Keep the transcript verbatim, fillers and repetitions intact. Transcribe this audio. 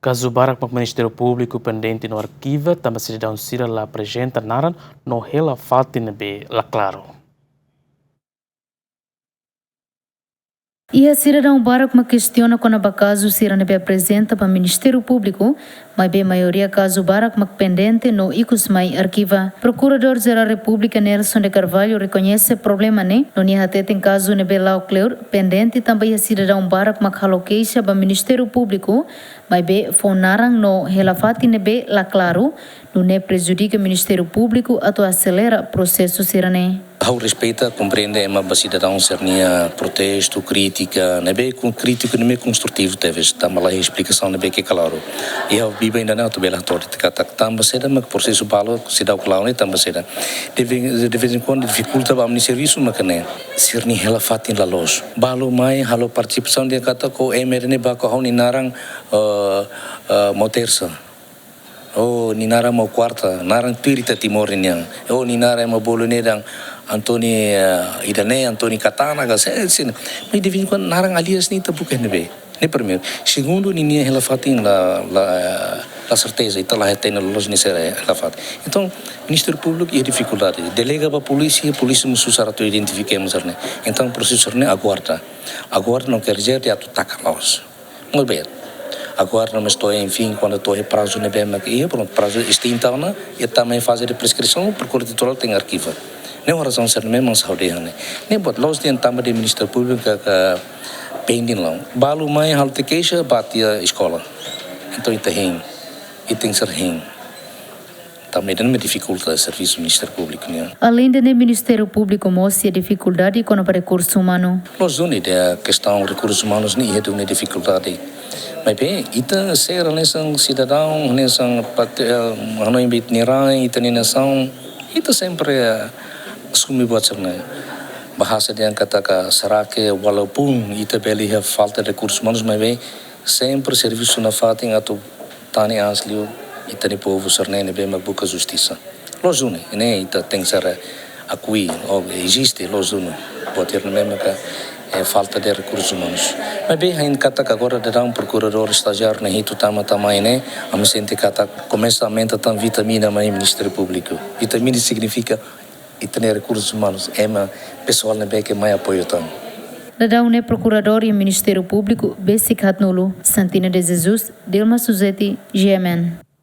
Kazu barak mak Ministériu Públiku pendente no arkiva, tanba sidadaun sira la aprezenta naran no hela fatin ne'ebé la klaru. Iha sidadaun barak mak kestiona kona-ba kazu sira ne'ebé aprezenta ba Ministériu Públiku, maibé maioria kazu barak mak pendente no ikus mai arkiva. Prokuradór Jerál Repúblika Nelson de Carvalho rekoñese problema ne'e, no nia hateten kazu ne'ebé la'o kleur, pendente tanba iha sidadaun barak mak halo keixa ba Ministériu Públiku, maibé fó naran no hela fatin ne'ebé la klaru, nune'e prejudika Ministériu Públiku atu aselera prosesu sira-ne'e. Ha'u respeita, komprende ema ba sidadaun sira-nia protestu, krítika, ne'ebé kon-, krítiku ne'ebé konstrutivu tebes, tanba la iha esplikasaun ne'ebé ke klaru. I ha'u biba ainda atu bele hatete katak tanba saida mak prosesu balu seidauk klaru ne'e tanba saida. De vez, de vez em quando difikulta ba ami-nia servisu mak ne'e. Sira-nia hela fatin la loos. Balu mai halo partisipasaun dehan katak ema ida-ne'e baku ha'u-nia naran, eh, eh, Maun Tersa. Oh, nia naran Maun Kuarta, naran tuir ita Timor nian. Oh, nia naran ema bolu ne'e dehan Antoni, eh, ida-ne'e, Antoni Katana, ka se, sin. Mas de vez em quando naran alias ne'e ita buka ne'ebé. Ne'e primeiru. Segundu, ninia hela fatin la, la, la serteza, ita la hatene loos nia hela fatin. Entaun, Ministériu Públiku iha difikuldade. Delega ba polísia, polísia mós susar atu identifika ema sira-ne'e. Entaun, prosesu sira-ne'e aguarda. Aguarda não quer dizer de atu taka loos. Muito bem. Agora não estou, enfim, quando estou em prazo ne'ebé mak iha, pronto, prazu estinta ona, e também fase de prescrição, Prokuradór Titulár tenke arkiva. Ne'e razaun sira-ne'e mak ha'u dehan ne'e. Ne'e buat loos dehan tanba de Ministériu Públiku ka, ka pending la'o. Balu mai halo tiha keixa ba iha eskola. Entaun ita hein. Ita tenke ser hein. Tanba ida-ne'e mak difikulta servisu Ministériu Públiku nian. Aleinde ne'e, Ministériu Públiku mós iha difikuldade kona-ba rekursu umanu. Loos duni dehan kestaun rekursus umanus ne'e iha duni difikuldade. Maibé, ita sira hanesan sidadaun, hanesan pat-, eh, hanoin ba ita-nia rai, ita-nia nasaun, ita sempre, eh, asume buat sira-ne'e. Bahasa dehan katak, será que walaupun ita bele iha falta de rekursus umanus, maibé sempre servisu nafatin atu tane aas liu ita-nia povu sira-ne'e ne'ebé mak buka justisa. Loos duni, ne'e ita tenke ser akui, ou eziste, loos duni. Buat ida-ne'e mak, eh, falta de rekursus umanus. Maibé, ha'u hanoin katak agora daudaun prokuradór estajiáriu ne'e hitu tama tan mai ne'e, ami sente katak komesa aumenta tan vitamina mai Ministériu Públiku. Vitamina signifika ita-nia rekursus umanus, ema pesoál ne'ebé ke mai apoiu tan. Daudaun ne'e prokuradór iha Ministériu Públiku besik haatnulu. Santina de Jesus, Dilma Suzeti, G M N.